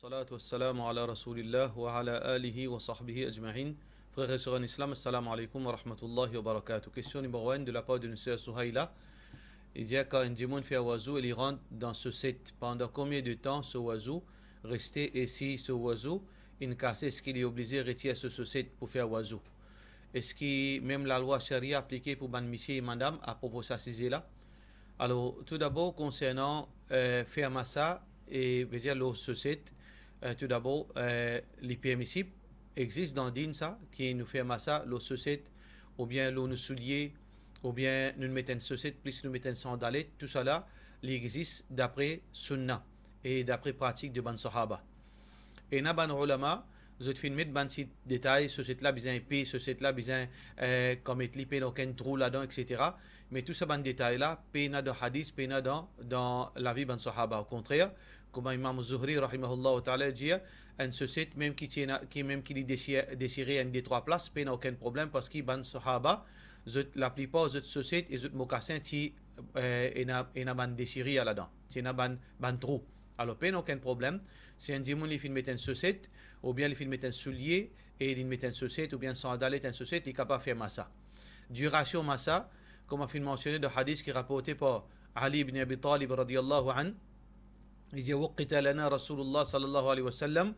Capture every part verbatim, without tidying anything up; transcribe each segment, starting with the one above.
Salatu wassalamu ala Rasoulillah wa ala alihi wa sahbihi ajmain. Frer e ser an Islam, assalamu alaikum wa rahmatullahi wa barakatuh. Kestion nimero enn de lapar de nou ser Souhaila. Li dir, kan enn dimoun fer wazou e li rant dan soset, pandan konbien de tan so wazou reste, e si so wazou inn kase, eski li oblize retir so soset pou fer wazou? Eski mem lalwa sharia aplike pou bann misie e madam apropo sa size la? Alor, toudabor, konsernan, eh, fer masa, e, vedir lor soset, eh, toudabor, eh, li permisib, exis dan din sa, ki nou fer masa lor soset, oubien lor nou soulie, oubien nou met enn soset, plis nou met enn sandalet, tousala, li exis dapre sunna e dapre pratik de bann sahaba. Ena bann oulama, zot finn met bann ti detay, soset la bizin epe, soset la bizin, eh, kan met li pena okenn trou ladan, et cetera. Me tou sa bann detay la, pena dan hadis, pena dan, dan lavi bann sahaba. Okontrer, kouma Imam Zuhri, rahimahullahu ta'ala, dir, enn soset, mem ki ti ena, ki mem ki li desir-, desire enn de trwa plas, pena okenn problem, parski bann sahaba, zot, laplipar zot soset e zot mokasin ti, eh, ena, ena bann desirir ladan, ti ena bann, bann trou. Alor, pena okenn problem. Si enn dimoun li finn met enn soset, oubien li finn met enn soulie, e li met enn soset, oubien sandalet, enn soset, li kapav fer masa. Dirasion masa, kouma finn mansione dan hadis ki raporte par Ali ibn Abi Talib radiyallahu anhu, li dir, وقت لنا رسول الله صلى الله عليه وسلم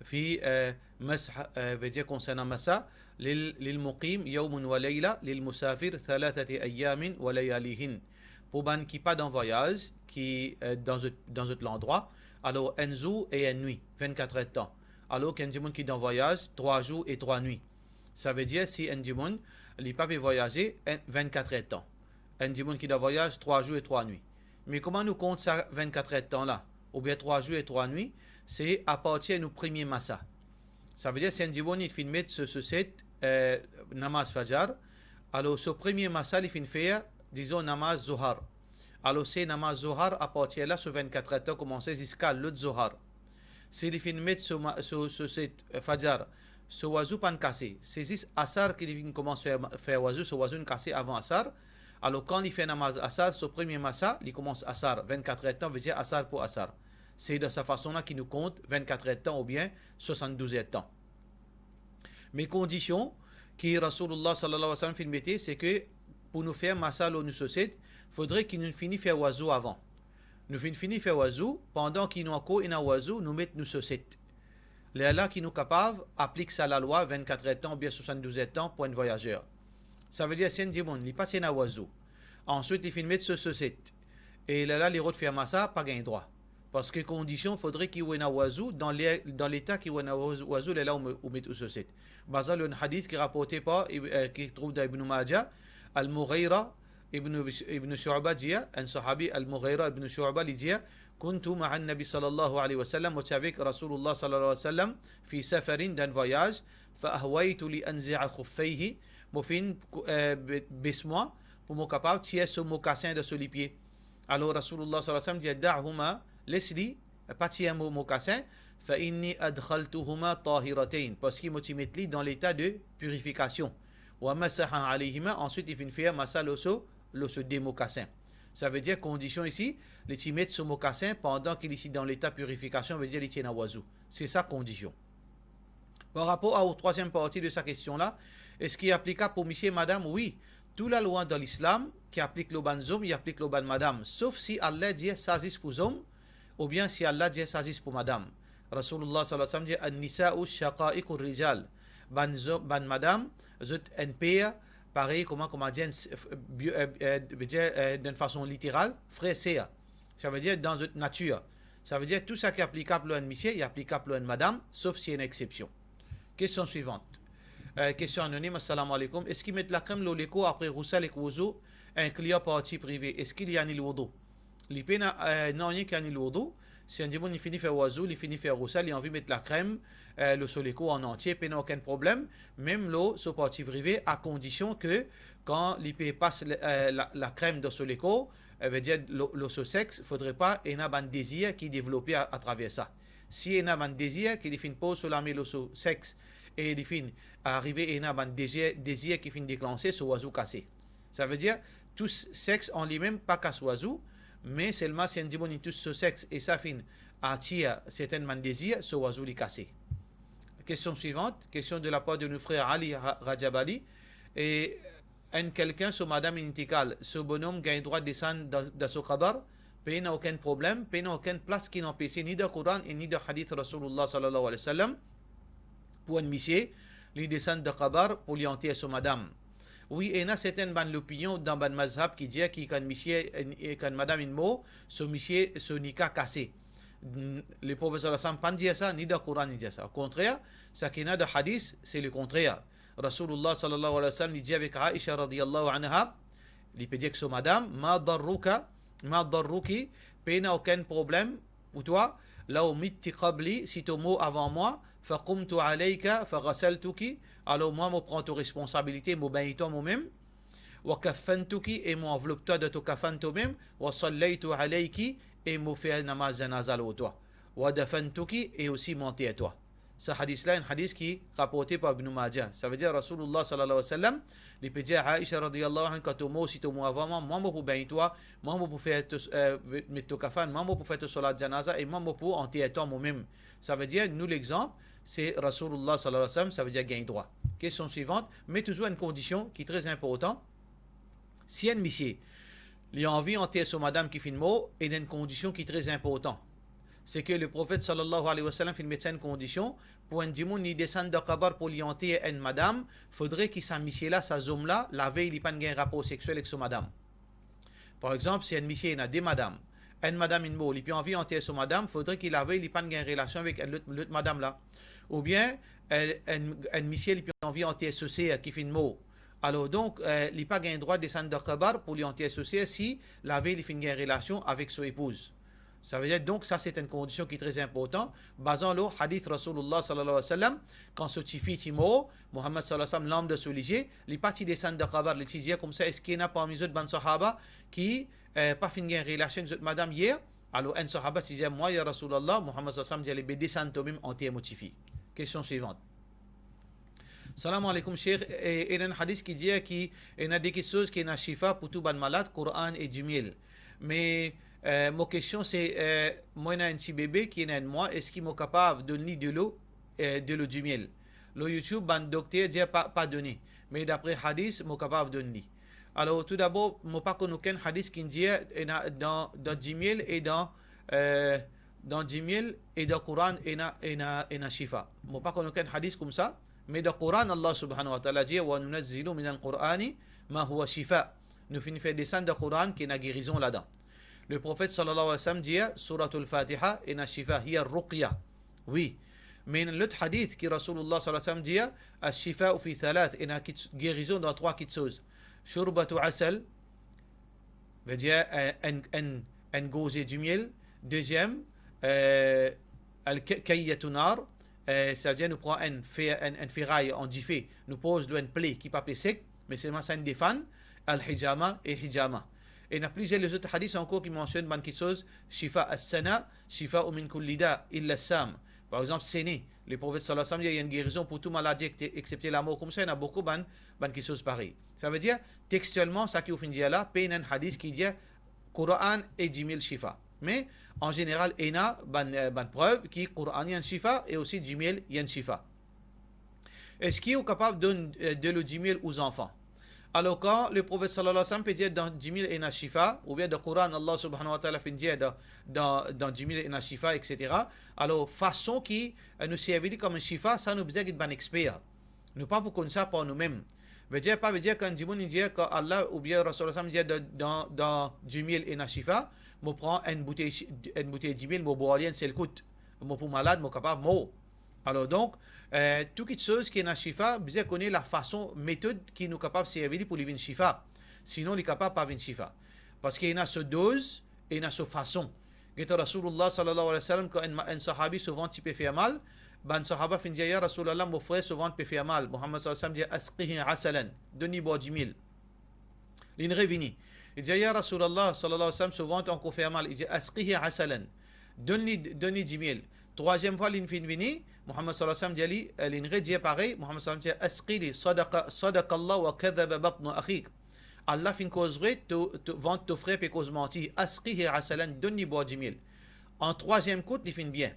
في, eh, مسح, eh, vedir konsernan masa, لل-, للمقيم يوم وليلة، للمسافر ثلاثة أيام ولياليهن. Pou bann ki pa dan vwayaz, ki, eh, dan zot, dan zot landrwa, alor enn zour e enn nwi, vennkat er-d-tan. Alor ki enn dimoun ki dan vwayaz, trwa zour e trwa nwi. Savedir si enn dimoun, li pa pe vwayaze, enn, vennkat er-d-tan. Enn dimoun ki dan vwayaz, trwa zour e trwa nwi. Me kouma nou kont sa vennkat er-d-tan la, oubien trwa zour e trwa nwi, se apartir nou premie masa. Savedir si enn dimoun li finn met so soset, eh, namaz fajar, alor so premie masa li finn fer, dizon, namaz zohar. Alor se namaz zohar, apartir la so vennkat er-d-tan koumanse ziska lot zohar. Si li finn met so ma-, so, so soset, eh, fajar, so wazou pa'nn kase, se zis asar ki li finn koumans fer, fer wazou, so wazou inn kase avan asar. Alor kan li fer namaz asar, so premie masa, li koumans asar, vennkat er-d-tan, vedir asar pou asar. Se dan sa fason la ki nou kont vennkat er-d-tan oubien swasanndouz er-d-tan. Me kondision ki Rasoulillah sallallahu alayhi wa sallam finn mete, se ke pou nou fer masa lor nou soset, fodre ki nou fini fer wazou avan. Nou finn fini fer wazou, pandan ki nou ankor ena wazou, nou met nou soset. Lerla ki nou kapav aplik sa lalwa vennkat er-d-tan oubien swasanndouz er-d-tan pou enn vwayazer. Savedir si enn dimoun, li pa ti ena wazou, answit li finn met so soset, e lerla li rod fer masa, pa gagn drwa. Parski kondision, fodre ki ou ena wazou, dan le-, dan leta ki ou ena waz-, wazou, lerla ou me-, ou met ou soset. Baze lor enn hadis ki raporte par, eh, ki trouv dan Ibn Majah, Al-Mughira ibn, ibn Shu'ba dir, enn sahabi Al-Mughira ibn Shu'ba, li dir, كنت مع النبي صلى الله عليه وسلم, mo ti avek Rasoulillah sallallahu alayhi wa sallam, في سفر, dan vwayaz, فأهويت لأنزع خفيه, mo finn, eh, be-, bes mwa, pou mo kapav tir so mokasin dan so lipie. Alor Rasoulillah sallallahu alayhi wa sallam dir, دعهما, les li, pa tir mo mokasin, فإني أدخلتهما طاهرتين, parski mo ti met li dan leta de pirifikasion. ومسح عليهما, answit li finn fer masa lor so, lor so de mokasin. Savedir kondision isi, li ti met so mokasin pandan ki li ti dan leta pirifikasion, vedir li ti ena wazou. Se sa kondision. Par rapor a ou trwaziem parti de sa kestion la, eski aplikab pou misie, madam? Wi, tou lalwa dan Lislam ki aplik lor bann zom, li aplik lor bann madam, sof si Allah dir sa zis pou zom, oubien si Allah dir sa zis pou madam. Rasoulillah sallallahu alayhi wa sallam dir, النساء شقائق الرجال. Bann zo-, bann madam, zot enn per, parey kouma, kouma dir, enn s-, f-, bio-, eh, eh, vedir, eh, dan enn fason literal, frer ser. Savedir dan zot natir. Savedir tou sa ki aplikab lor enn misie, li aplikab lor enn madam, sof si ena exsepsion. Kestion swivant. Eh, kestion anonim, assalamu alaikum. Eski met lakrem lor lekor apre rousal ek wouzou, inkli parti prive, eski li anil woudou? Li pena, eh, nanye ki anil woudou. Si enn dimoun li fini fer wouzou, li fini fer rousal, li anvi met lakrem, eh, lor so lekor an antie, pena okenn problem, mem lor so parti prive, a kondision ke kan li pe pas le-, eh, la, lakrem dan so lekor, eh, vedir lor, lor so sex, fodre pa ena bann dezir ki devlope a, atraver sa. Si ena bann dezir ki li finn poz so lame lor so sex e li finn arive ena bann dezir, dezir ki finn deklanse, so wazou kase. Savedir, tous sex an limem pa kas wazou, me selman si enn dimoun inn tous so sex e sa finn atir sertenn bann dezir, so wazo li kase. Kestion swivant, kestion de lapar de nou frer Ali Ra-, Rajab Ali. E enn kelkenn so madam inn intikal, so bonom gagn drwa desann dan, dan so kabar, pena okenn problem, pena okenn plas ki'nn anpese, ni dan Koran e ni dan hadith Rasoulillah sallallahu alayhi wa sallam, pou enn misie, li desann dan kabar pou li anter so madam. Wi, ena sertenn bann lopinion dan bann mazhab ki dir ki kan misie, kan madam inn mor, so misie, so nika kase. Le Profet sallallahu alayhi wa sallam pa'nn dir sa, ni dan Koran li dir sa. Okontrer, saki ena dan hadith, se lekontrer. Rasoulillah sallallahu alayhi wa sallam, li dir avek Aisha radiyallahu anha, li pe dir ek so madam, "Ma darruka, ma darruki, pena okenn problem pou twa, law mitti qabli, si to mor avan mwa, fa qumtu alayka, fa ghasaltuki, alor mwa mo pran to responsabilite, mo begn twa momem, wa kaffantuki, e mo anvlop twa dan to kafan tomem, wa sallaytu alayki, e mo fer namaz zanaza lor twa, wa dafantuki, e osi mo anter twa." Sa hadis la, enn hadis ki raporte par Ibn Majah. Savedir Rasoulillah sallallahu alayhi wa sallam, li pe dir Aisha radiyallahu anha, "Kan to mor, si to mor avan mwa, mwa mo pou begn twa, mwa mo pou fer to, eh, met to kafan, mwa mo pou fer to salat janaza, e mwa mo pou anter twa momem." Savedir, nou lexanp, se Rasoulillah sallallahu alayhi wa sallam, savedir gagn drwa. Kestion swivant, me touzour enn kondision ki tre inportan. Si enn misie, li anvi anter so madam ki finn mor, ena enn kondision ki tre inportan. Seki le Profet sallallahu alayhi wa sallam finn met sa enn kondision, pou enn dimoun li desann dan kabar pou li anter enn madam, fodre ki sa misie la, sa zom la, lavey li pa'nn gagn rapor sexiel ek so madam. Par exanp, si enn misie ena de madam, enn madam inn mor, li pe anvi anter so madam, fodre ki lavey li pa'nn gagn relasion avek enn lot, lot madam la. Oubien, enn, enn, enn misie li pe anvi anter so ser ki finn mor. Alor donk, eh, li pa gagn drwa desann dan kabar pou li anter so ser si lavey li finn gagn relasion avek so epouz. Savedir, donk, sa se enn kondision ki tre inportan, bazan lor hadis Rasoulillah sallallahu alayhi wa sallam, kan so tifi ti mor, Muhammad sallallahu alayhi wa sallam, larm dan so lizie, li pa ti desann dan kabar, li ti dir koumsa, eski ena parmi zot bann sahaba ki, eh, pa finn gagn relasion ek zot madam yer? Alor, enn sahaba ti dir, "Mwa, ya Rasoulillah." Muhammad sallallahu alayhi wa sallam dir li, "Be desann tomem anter mo tifi." Kestion swivant. Salam aleykoum, Sheikh. E, ena enn hadis ki dir ki ena de kiksoz ki ena shifa pou tou bann malad, Koran e dimiel. Me, eh, mo kestion se, eh, mwa ena enn ti bebe ki ena enn mwa, eski mo kapav donn li delo, eh, delo dimiel? Lor YouTube, bann dokter dir pa, pa done. Me dapre hadis, mo kapav donn li. Alor, toudabor, mo pa konn okenn hadis ki dir ena dan, dan dimiel e dan, eh, dan dimiel e dan Koran ena, ena, ena shifa. Mo pa konn okenn hadis koumsa, me dan Koran, Allah subhanahu wa ta'ala dir, "Wa nunazzilu minal Qur'ani ma huwa shifa." Nou finn fer desann dan Koran ki ena gerizon ladan. Le Profet sallallahu alayhi wa sallam dir, "Suratul Fatiha ena shifa, hiya ruqya." Wi. Me ena lot hadis ki Rasoulillah sallallahu alayhi wa sallam dir, "Ash-shifa'u fi thalath", ena kit-, gerizon dan trwa kiksoz. Shurbatu asal, vedir, eh, enn, enn, enn gorze dimiel. Deziem, eh, al-, kayyatu nar, eh, savedir nou pran enn fer, enn, enn feray an dife, nou poz lor enn ple ki pa pe sek, me selman sa inn defann, al-hijama e hijama. Ena plizier lezot hadis ankor ki mansionn bann kiksoz, shifa as-sana, shifa min kulli da, illa sam. Par exanp, sene, le Profet sallallahu alayhi wa sallam dir, ena enn gerizon pou tou maladi, ek-, eksepte lamor. Koumsa, ena boukou bann, bann kiksoz parey. Savedir, textielman, sa ki ou finn dir la, pena enn hadis ki dir Koran e dimiel shifa. Me, an zeneral, ena bann, eh, bann prev ki Koran ena enn shifa e osi dimiel ena enn shifa. Eski ou kapav donn, eh, delo dimiel ou zanfan? Alor, kan le Profet sallallahu alayhi wa sallam pe dir dan dimiel ena shifa, oubien dan Koran, Allah subhanahu wa ta'ala finn dir dan, dan, dan dimiel ena shifa, etsetera. Alor, fason ki, eh, nou servi li kom enn shifa, sa nou bizin get bann exper. Nou pa pou konn sa par noumem. Vedir, pa vedir kan dimoun li dir, kan Allah oubien Rasoul sallallahu alayhi wa sallam dir dan, dan, dan dimiel ena shifa, mo pran enn boutey shi-, enn boutey dimiel, mo bwar li enn sel kout. Mo pou malad, mo kapav mor. Alor donk, eh, tou kiksoz ki ena shifa, bizin kone lafason, metod ki nou kapav servi li pou li vinn shifa. Sinon, li kapav pa vinn shifa. Parski ena so doz, ena so fason. Get Rasoulillah sallallahu alayhi wa sallam, kan enn ma-, enn sahabi so vant ti pe fer mal, bann sahaba finn dir, "Ya Rasoulillah, mo frer so vant pe fer mal." Muhammad sallallahu alayhi wa sallam dir, "Asqihi asalan." Donn li bwar dimiel. Linn revini. Li dir, "Ya Rasoulillah sallallahu alayhi wa sallam, so vant ankor fer mal." Li dir, "Asqihi asalan." Donn li, donn li dimiel. Trwaziem fwa linn finn vini, Muhammad sallallahu alayhi wa sallam dir li, eh, linn redir parey, Muhammad sallallahu alayhi wa sallam dir, "Asqihi, sadaqa, sadaqallah wa kadhaba batnu akhik." Allah finn koz vre, to, to, vant to frer pe koz manti. "Asqihi asalan", donn li bwar dimiel. An trwaziem kout, li finn bien.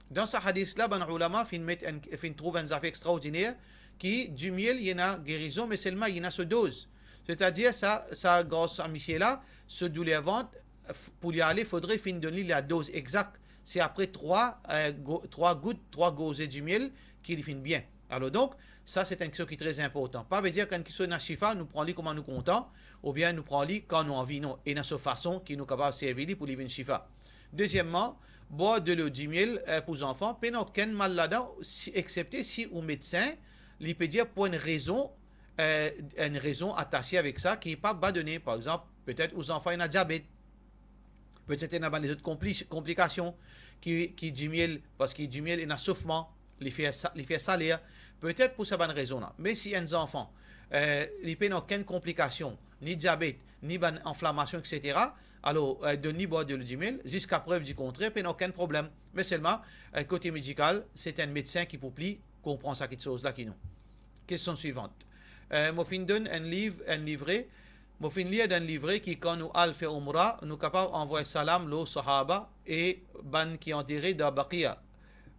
Dan sa hadis la, bann oulama finn met enn, finn trouv enn zafer extraordiner, ki dimiel, li ena gerizon, me selman li ena so doz. Setadir sa, sa garson, sa misie la, so douler vant, f-, pou li ale, fodre finn donn li ladoz exak. Se apre trwa, eh, go-, trwa gout, trwa gorze dimiel ki li finn bien. Alor donk, sa se enn kiksoz ki tre inportan. Pa vedir kan kiksoz ena shifa, nou pran li kouma nou kontan, oubien nou pran li kan nou anvi, non. Ena so fason ki nou kapav servi li pou li vinn shifa. Dezieman, bwar delo dimiel, eh, pou zanfan, pena okenn mal ladan, si, exsepte si ou medsin, li pe dir pou enn rezon, eh, enn rezon atase avek sa ki pa, pa done. Par exanp, petet ou zanfan ena diabet, petet ena bann lezot konpli-, konplikasion ki, ki dimiel, parski dimiel ena sofman, li fer sa-, li fer saler, petet pou sa bann rezon la. Me si enn zanfan, eh, li pena okenn konplikasion, ni diabet, ni bann enflamasion, et cetera, alor, eh, donn li bwar delo dimiel, ziska prev di kontrer, pena okenn problem. Me selman, eh, kote medikal, se enn medsin ki pou pli konpran sa kiksoz la ki nou. Kestion swivant. Eh, mo finn donn enn liv, enn livre, mo finn lir dan enn livre ki kan nou al fer Umra, nou kapav anvway salam lor sahaba e bann ki antere dan Baqiya.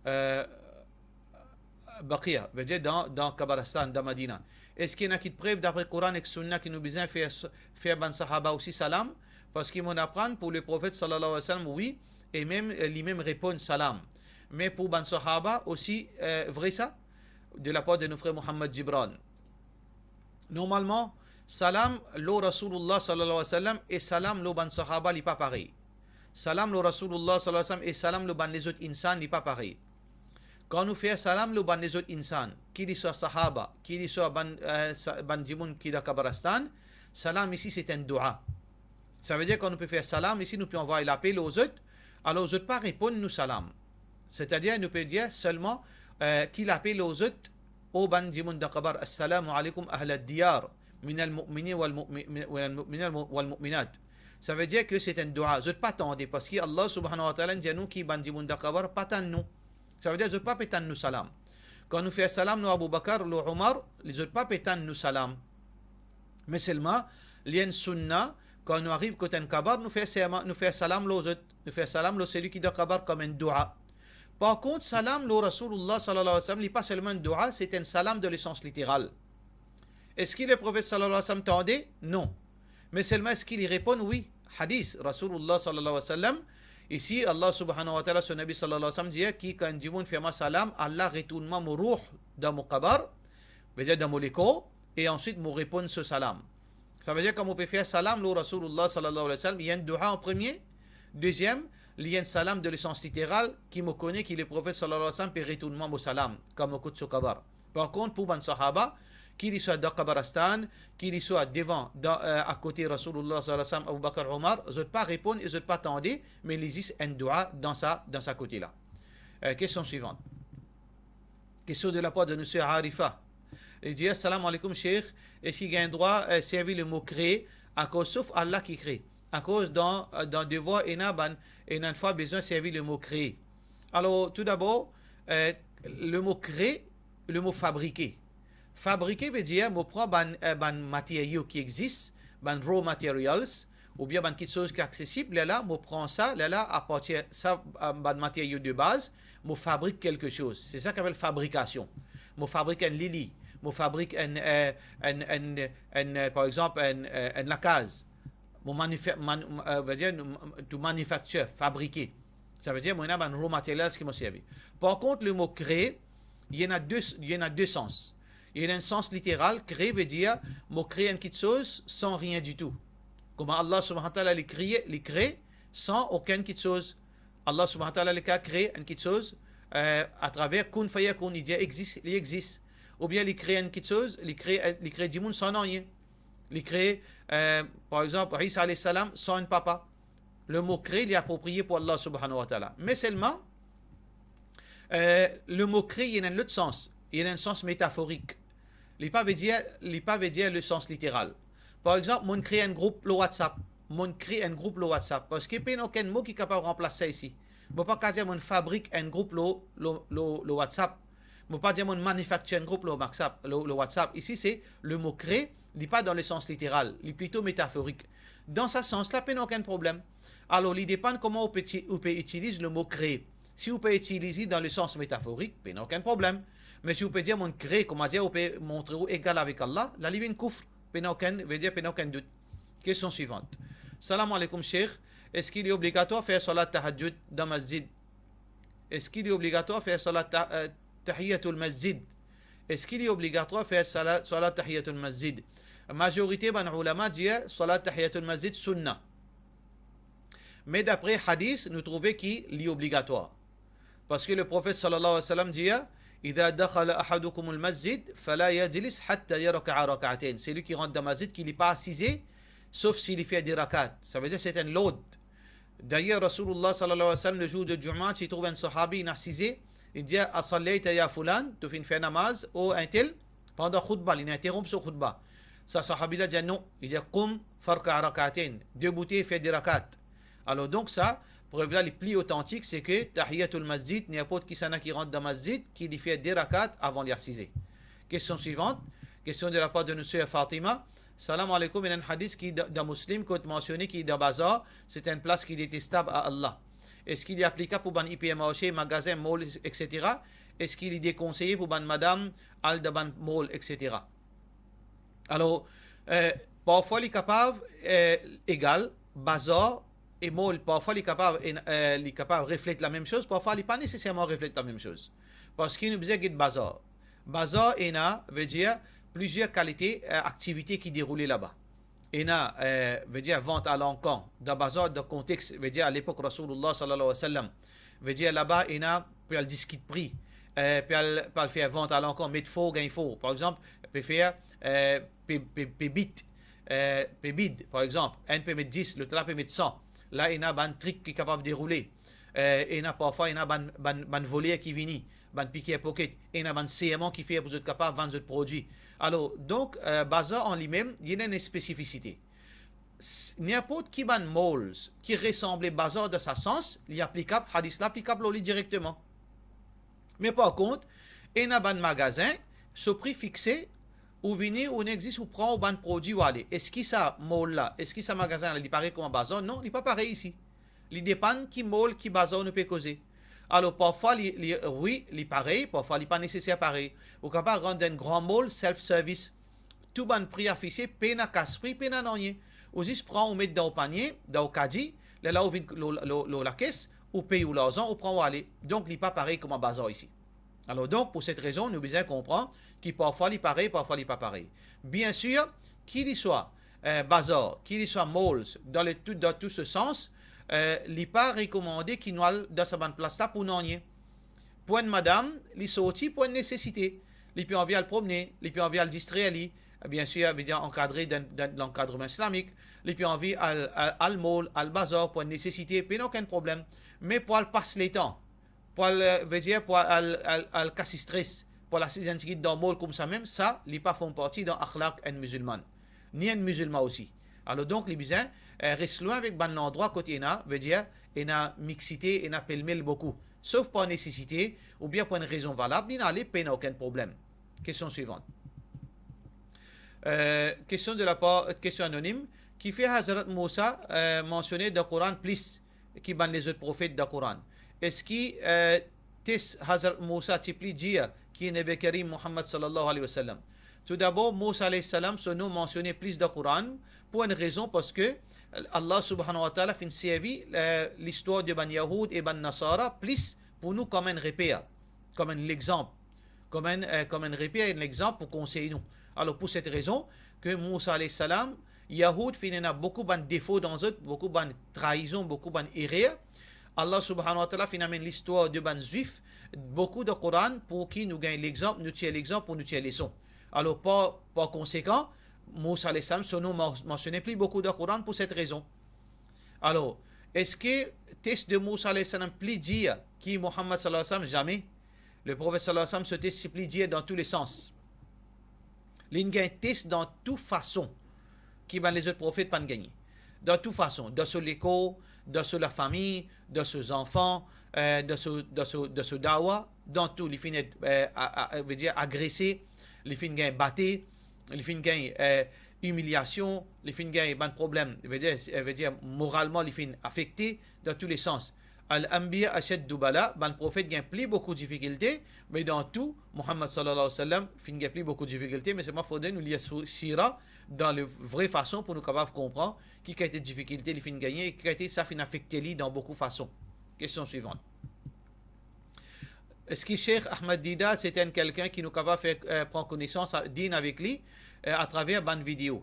Eh, Baqiya, vedir dan, dan Kabaristan, dan Madina. Eski ena kit prev dapre Koran ek Sunna ki nou bizin fer, fer bann sahaba osi salam? Parski mo'nn aprann pou Leprofet sallallahu alayhi wa sallam, wi, e mem, eh, li mem reponn salam. Me pou bann sahaba osi, eh, vre sa? De lapar de nou frer Mohammad Gibran. Normalman, salam lor Rasoulillah sallallahu alayhi wa sallam e salam lor bann sahaba, li pa parey. Salam lor Rasoulillah sallallahu alayhi wa sallam e salam lor bann lezot insan, li pa parey. Kan nou fer salam lor bann lezot insan, ki li swa sahaba, ki li swa bann, eh, sa-, bann dimoun ki dan Kabaristan, salam isi se enn doua. Savedir kan nou pe fer salam isi, nou pe anvway lape lor zot, alor zot pa reponn nou salam. Setadir nou pe dir selman, eh, ki lape lor zot, o bann dimoun dan kabar, "Assalamu alaykum ahlad diyar, minal mu'minin wal mu'mi-, minal mu'minin wal mu'minat." Savedir ke se enn doua, zot pa tande, parski Allah subhanahu wa ta'ala dir nou ki bann dimoun dan kabar pa tann nou. Savedir zot pa pe tann nou salam. Kan nou fer salam lor Abu Bakar, lor Omar, li zot pa pe tann nou salam. Me selman, li enn sunna, kan nou ariv kot enn kabar, nou fer serman, nou fer salam lor zot, nou fer salam lor seli ki dan kabar kom enn doua. Par kont, salam lor Rasoulillah sallallahu alayhi wa sallam, li pa selman enn doua, se enn salam dan lesans literal. Eski Leprofet sallallahu alayhi wa sallam tande? Non. Me selman eski li reponn? Wi. Hadis Rasoulillah sallallahu alayhi wa sallam, isi Allah subhanahu wa ta'ala, so Nabi sallallahu alayhi wa sallam dir ki kan enn dimoun fer mwa salam, Allah retourn mwa mo rouh dan mo kabar, vedir dan mo lekor, e answit mo reponn so salam. Savedir kan mo pe fer salam lor Rasoulillah sallallahu alayhi wa sallam, li enn doua an premie, deziem, li enn salam dan lesans literal, ki mo kone ki Leprofet sallallahu alayhi wa sallam pe retourn mwa mo salam kan mo kot so kabar. Par kont, pou bann sahaba, ki li swa dan Kabaristan, ki li swa devan, dan, eh, akote Rasoulillah sallallahu alayhi wa sallam, Abu Bakar, Omar, zot pa reponn e zot pa tande, me li zis enn doua dan sa, dan sa kote la. Eh, kestion swivant. Kestion de lapar de nou ser Arifa. Li dir, "Assalamu alaykum, Sheikh. Eski gagn drwa, eh, servi lemo kre, akoz sof Allah ki kre? Akoz dan, eh, dan devwar ena bann, ena enn fwa bizin servi lemo kre?" Alor, toudabor, eh, lemo kre, lemo fabrike. Fabrike vedir mo pran bann, eh, bann materio ki exis, bann raw materials, oubien bann kiksoz ki aksesib, lerla mo pran sa, lerla apartir sa, eh, bann materio de baz, mo fabrik kelke soz. Se sa ki apel fabrikasion. Mo fabrik enn lili, mo fabrik enn, eh, enn, enn, enn, eh, par exanp, enn, eh, enn lakaz. Mo manifa-, man-, eh, vedir, to manufacture, fabrike. Savedir mo ena bann raw materials ki mo servi. Par kont, lemo kre, li ena de, li ena de sans. Li ena enn sans literal, kre vedir mo kre enn kiksoz san rien ditou. Kouma Allah subhanahu wa ta'ala li kre, li kre san okenn kiksoz. Allah subhanahu wa ta'ala li kapav kre enn kiksoz, eh, atraver kun fayakoun, li dir exis, li exis. Oubien li kre enn kiksoz, li kre, li kre dimoun san nanye. Li kre, eh, par exanp, Isa alayhi salam san enn papa. Lemo kre, li apropriye pou Allah subhanahu wa ta'ala. Me selman, eh, lemo kre, li ena enn lot sans. Li ena enn sans metaforik. Li pa vedir, li pa vedir lesans literal. Par exanp, mo'nn kre enn group lor WhatsApp. Mo'nn kre enn group lor WhatsApp. Parski pena okenn mo ki kapav ranplas sa isi. Mo pa kapav dir mo'nn fabrik enn group lor, lor, lor, lor WhatsApp. Mo pa dir mo'nn manufacture enn group lor WhatsApp, lor, lor WhatsApp. Isi se lemo kre, li pa dan lesans literal, li plito metaforik. Dan sa sans la, pena okenn problem. Alor, li depann kouma ou pe ti-, ou pe itiliz lemo kree. Si ou pe itiliz li dan le sans metaforik, pena okenn problem. Me si ou pe dir, "Mo'nn kree," kouma dir ou pe montre ou egal avek Allah, la li vinn koufr, pena okenn, vedir pena okenn dout. Kestion swivant. Salam aleykoum, Sheikh. Eski li obligatwar fer salat tahajjud dan masjid? Eski li obligatwar fer salat ta-, eh, tahiyatul masjid? Eski li obligatwar fer sala-, salat tahiyatul masjid? Mazorite bann oulama dir salat tahiyatul masjid sunna. Me dapre hadis, nou trouve ki li obligatwar. Parski le Profet sallallahu alayhi wa sallam dir, "Idha dakhala ahadukumul masjid, fala yajlis hatta yarka'a rak'atayn." Selwi ki rant dan masjid, ki li pa asize, sof si li fer de rakat. Savedir, se enn lord. Dayer, Rasoulullah sallallahu alayhi wa sallam, le zour de Jumma, ti trouv enn sahabi, inn asize, li dir, "Asallayta ya fulan, to finn fer namaz, o entel?" Pandan khoutba, li inn interonp so khoutba. Sa sahabi la dir, "Non." Li dir, "Qum farka' rak'atayn, deboute, fer de rakat." Alor donk sa, prev la li pli otantik, se ke tahiyatul masjid, ninport kisannla ki rant dan masjid, ki li fer de rakat avan li asize. Kestion swivant, kestion de la par de nou ser Fatima. Salam aleykoum, ena enn hadis ki da-, dan Muslim, kot mansione ki dan bazar, se enn plas ki detestab a Allah. Eski li aplikab pou bann ipermarse, magazin, mall, et cetera? Eski li dekonseye pou bann madam al dan bann mall, et cetera? Alor, eh, parfwa li kapav, eh, egal, bazar e mall, parfwa li kapav, en-, eh, li kapav reflet lamem soz, parfwa li pa neseserman reflet lamem soz. Parski nou bizin get bazar. Bazar ena, vedir, plizier kalite, eh, aktivite ki deroule laba. Ena, eh, vedir, vant a lankan. Dan bazar, dan kontex, vedir, a lepok Rasoulullah sallallahu alayhi wa sallam, vedir, laba ena pe al diskit pri, eh, pe al, pe al fer vant a lankan, met for, gagn for. Par exanp, pe fer, eh, pe, pe, pe bit, eh, pe bid, par exanp. Enn pe met dis, lot la pe met san. La ena bann trik ki kapav deroule. Eh, ena parfwa, ena bann, bann, bann voler ki vini, bann piker poket, ena bann serman ki fer pou zot kapav vann zot prodwi. Alor, donk, eh, bazar an limem, li ena enn spesifisite. S-, ninport ki bann malls ki resanble bazar dan sa sans, li aplikab, hadis la aplikab lor li direkteman. Me par kont, ena bann magazin, so pri fixe, ou vini, ou nek zis ou pran ou bann prodwi, ou ale. Eski sa mall la, eski sa magazin la, li parey kouma bazar? Non, li pa parey isi. Li depann ki mall, ki bazar nou pe koze. Alor, parfwa li, li, wi, li parey, parfwa li pa neseser parey. Ou kapav rant dan enn gran mall, self-service. Tou bann pri afise, pena kas pri, pena nanye. Ou zis pran, ou met dan ou panie, dan ou kadi, lerla ou vid lor, lor, lor lakes, ou pey ou larzan, ou pran, ou ale. Donk, li pa parey kouma bazar isi. Alor donk, pou set rezon, nou bizin konpran ki parfwa li parey, parfwa li pa parey. Biensir, ki li swa, eh, bazar, ki li swa malls, dan le tou, dan tou se sans, eh, li pa rekomande ki nou al dan sa bann plas la pou nanye. Pou enn madam, li sorti pou enn nesesite. Li pe anvi al promne, li pe anvi al distrer li. Biensir, vedir ankadre dan, dan lankadreman islamik. Li pe anvi al, al, al mall, al bazar pou enn nesesite, pena okenn problem. Me pou al pas letan, pou al, eh, vedir pou al, al, al kas stres, pou al asiz enn tigit dan mall koumsa mem, sa, li pa form parti dan akhlaq enn mizilman, ni enn mizilman osi. Alor donk, li bizin, eh, res lwin avek bann landrwa kot ena, vedir, ena mixité, ena pelmel boukou. Sof par nesesite, oubien pou enn rezon valab, li inn ale, pena okenn problem. Kestion swivant. Eh, kestion de la par, kestion anonim, kifer Hazrat Mousa, eh, mansione dan Koran plis ki bann lezot profet dan Koran? Eski, eh, tes Hazrat Mousa ti pli dir ki Nabi Karim Muhammad sallallahu alayhi wa sallam? Toudabor, Mousa alayhi salam, so nom mansione plis dan Koran pou enn rezon, parski Allah subhanahu wa ta'ala finn servi, eh, listwar de bann Yahoud e bann Nasara plis pou nou kom enn reper, kom enn lexanp, kom enn, eh, kom enn reper, enn lexanp pou konsey nou. Alor, pou set rezon, ke Mousa alayhi salam, Yahoud finn ena boukou bann defo dan zot, boukou bann traizon, boukou bann erer. Allah subhanahu wa ta'ala finn amenn listwar de bann Zwif boukou dan Koran pou ki nou gagn lexanp, nou tir lexanp pou nou tir leson. Alor, par, par konsekan, Mousa alayhi salam, so nom man-, mansione pli boukou dan Koran pou set rezon. Alor, eski tes de Mousa alayhi salam pli dir ki Muhammad sallallahu alayhi wa sallam? Zame. Le Profet sallallahu alayhi wa sallam, so tes ti pli dir dan tou le sans. Li'nn gagn tes dan tou fason ki bann lezot profet pa'nn gagne. Dan tou fason, dan so lekor, dan so lafami, dan so zanfan, eh, dan so, dan so, dan so dawa, dan tou. Li finn et, eh, a, a, vedir agrese, li finn gagn bate, li finn gagn, eh, imiliasion, li finn gagn bann problem, vedir, vedir moralman li finn afekte dan tou le sans. Al-anbiya ashaddu bala, bann profet gagn pli boukou difikilte, me dan tou, Muhammad sallallahu alayhi wa sallam finn gagn pli boukou difikilte, me selman fode nou lir so sira dan le vre fason pou nou kapav konpran ki kalite difikilte li finn gagne e ki kalite sa finn afekte li dan boukou fason. Kestion swivan. Eski Sheikh Ahmad Deedat se enn kelkenn ki nou kapav fer, eh, pran konesans a, din avek li, eh, atraver bann video?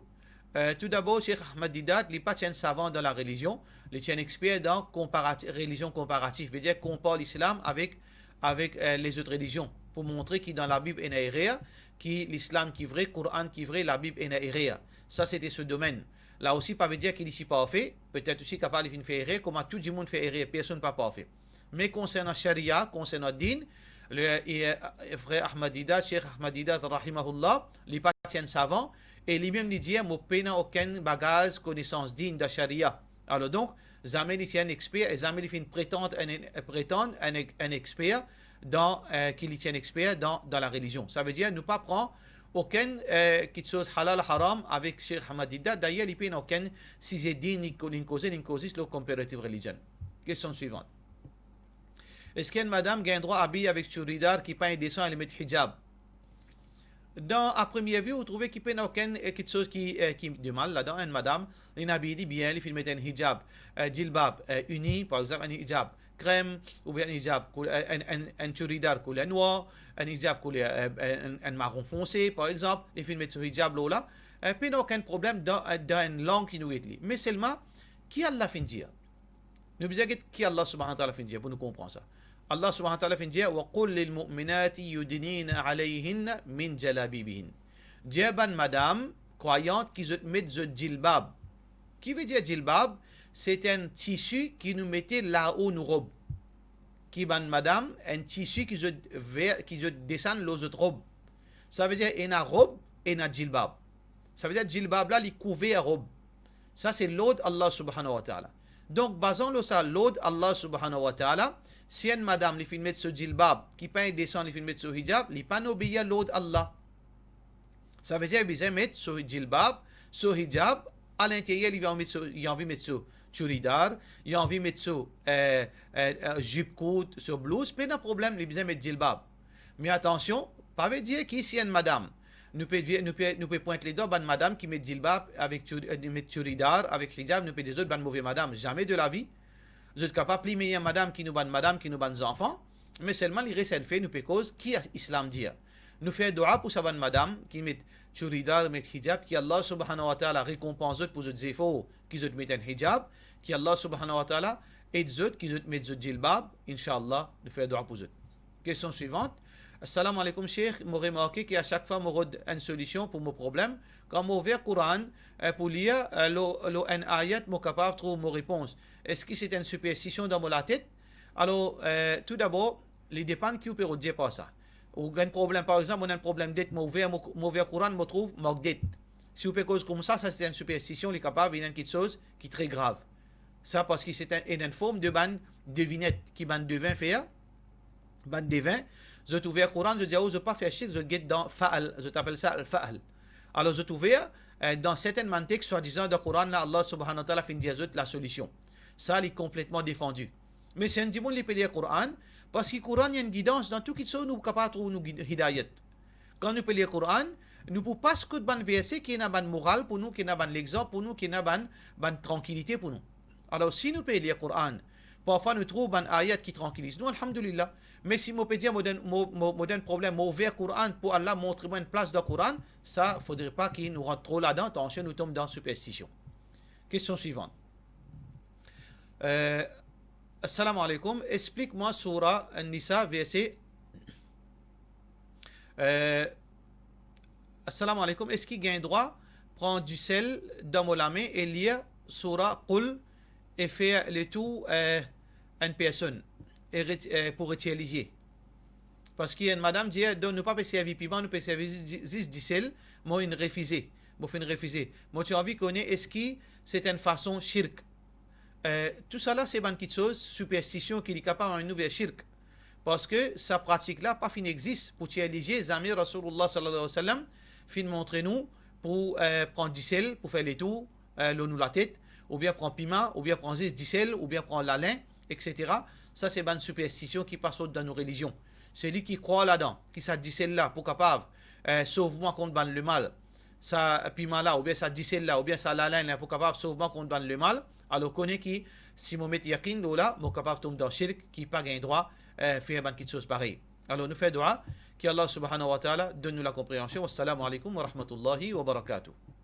Eh, toudabor, Sheikh Ahmad Deedat, li pa ti enn savan dan larelizion, li ti enn exper dan konparati-, relizion konparatif, vedir konpar lislam avek, avek, eh, lezot relizion, pou montre ki dan Labib ena erer, ki lislam ki vre, Koran ki vre, Labib ena erer. Sa sete so domenn. La osi, pa vedir ki li ti parfe, petet osi kapav li finn fer erer, kouma tou dimoun fer erer, personn pa parfe. Me konsernan sharia, konsernan din, le, e, e, frer Ahmad Deedat, Sheikh Ahmad Deedat, rahimahullah, li pa ti enn savan, e limem li dir, mo pena okenn bagaz konesans din dan sharia. Alor donk, zame li ti enn exper, e zame li finn pretann enn, enn, pretann enn, enn exper dan, eh, ki li ti enn exper dan, dan larelizion. Savedir, nou pa pran okenn, eh, kitsoz halal, haram avek Sheikh Ahmad Deedat. Dayer, li pena okenn size din li ko-, li koze, li koz zis lor comparative religion. Kestion swivan. Eski enn madam gagn drwa abiy avek churidar ki pa indesan, li met hijab? Dan, a premie vi, ou trouve ki pena okenn, eh, kitsoz ki, eh, ki de mal ladan. Enn madam, li abiy li bien, li finn met enn hijab, eh, jilbab, eh, ini, par exanp, enn hijab krem, oubien enn hijab koul-, eh, enn, enn, enn churidar kouler nwar, enn hijab kouler, eh, eh, enn, enn maron fonse, par exanp, li finn met so hijab lor la. Eh, pena okenn problem dan, eh, dan enn lang ki nou get li. Me selman, ki Allah finn dir? Nou bizin get ki Allah Subhanahu wa Taala finn dir pou nou konpran sa. Allah Subhanahu wa Taala finn dir, "Wa qul lil mu'minati yudnina alayhinna min jalabibihin." Dir bann madam krwayant ki zot met zot jilbab. Ki vedir jilbab? Se enn tisi ki nou mete lao nou rob. Ki bann madam, enn tisi ki zot ver-, ki zot desann lor zot rob. Savedir ena rob, ena jilbab. Savedir jilbab la, li kouver rob. Sa se lord Allah Subhanahu wa Taala. Donk, bazan lor sa lord Allah Subhanahu wa Taala, si enn madam li finn met so jilbab, ki pa indesan, li finn met so hijab, li pa'nn obeir lord Allah. Savedir, li bizin met so jilbab, so hijab, a linteryer, li anvi met so, li anvi met so churidar, li anvi met so, eh, eh, eh, zip kourt, so blouz, pena problem, li bizin met jilbab. Me atansion, pa vedir ki si enn madam, nou pe vi-, nou pe, nou pe pwint ledwa bann madam ki met jilbab avek chur-, eh, met churidar avek hijab, nou pe dir zot bann move madam. Zame de lavi. Zot kapav pli meyer madam ki nou bann madam, ki nou bann zanfan, me selman li res enn fe, nou pe koz ki Islam dir. Nou fer dwa pou sa bann madam ki met churidar, met hijab, ki Allah Subhanahu wa Taala rekonpans zot pou zot zefor ki zot met enn hijab, ki Allah Subhanahu wa Taala ed zot, ki zot met zot jilbab, inshallah, nou fer dwa pou zot. Kestion swivan. Assalamu alaikum, Sheikh. Mo remarke ki a sak fwa mo rod enn solision pou mo problem, kan mo ouver Koran, eh, pou lir, eh, lor, lor enn ayat, mo kapav trouv mo repons. Eski se enn siperstision dan mo latet? Alor, eh, toudabor, li depann ki ou pe rod dir par sa. Ou gagn problem, par exanp, mo ena enn problem det, mo ouver, mo, mo ouver Koran, mo trouv mank det. Si ou pe koz koumsa, sa se enn siperstision, li kapav vinn enn kitsoz ki tre grav. Sa parski se enn, enn form de bann devinet ki bann devin fer, bann devin, zot ouver Koran, zot dir, oh, zot pa fer shirk, zot get dan faal, zot apel sa al-faal. Alor zot ouver, eh, dan sertenn bann text, swadizan dan Koran la, Allah Subhanahu wa Taala finn dir zot lasolision. Sa, li konpletman defandi. Me si enn dimoun li pe lir Koran, parski Koran, li enn gidans, dan tou kitsoz nou kapav trouv nou gid-, hidayat. Kan nou pe lir Koran, nou pou pas kot bann verse ki ena bann moral pou nou, ki ena bann lexanp pou nou, ki ena bann, bann trankilite pou nou. Alor, si nou pe lir Koran, parfwa nou trouv bann ayat ki trankiliz nou, alhamdulillah. Me si mo pe dir mo dan, mo, mo, mo dan problem, mo ouver Koran pou Allah montre mwa enn plas dan Koran, sa, fodre pa ki nou rant tro ladan, atansion, nou tom dan siperstision. Kestion swivan. Eh, Assalamu alaikum, explik mwa Soura An-Nisa, verse, eh, Assalamu alaikum, eski gagn drwa pran disel dan mo lame e lir Soura Qul e fer letour, eh, enn personn e ret-, eh, pou retir lizie? Parski enn madam dir, donk nou pa pe servi piman, nou pe servi zis, zis disel, mo inn refize, mo finn refize. Mo ti anvi kone eski se enn fason shirk. Eh, tousala se bann kitsoz, siperstision ki li kapav amenn nou ver shirk. Parski sa pratik la pa finn exis pou tir lizie, zame Rasoulullah sallallahu alayhi wa sallam finn montre nou pou, eh, pran disel pou fer letour, eh, lor nou latet, oubien pran pima, oubien pran zis disel, oubien pran lalin, et cetera. Sa se bann siperstision ki pa sort dan nou relizion. Seli ki krwar ladan, ki sa disel la pou kapav, eh, sov mwa kont bann lemal, sa pima la, oubien sa disel la, oubien sa lalin la pou kapav sov mwa kont bann lemal, alor kone ki si mo met yakin lor la, mo kapav tom dan shirk ki pa gagn drwa, eh, fer bann kiksoz parey. Alor nou fer dwa ki Allah subhanahu wa ta'ala donn nou lakonpreansion. Wassalamu alaikum wa rahmatullahi wa barakatuh.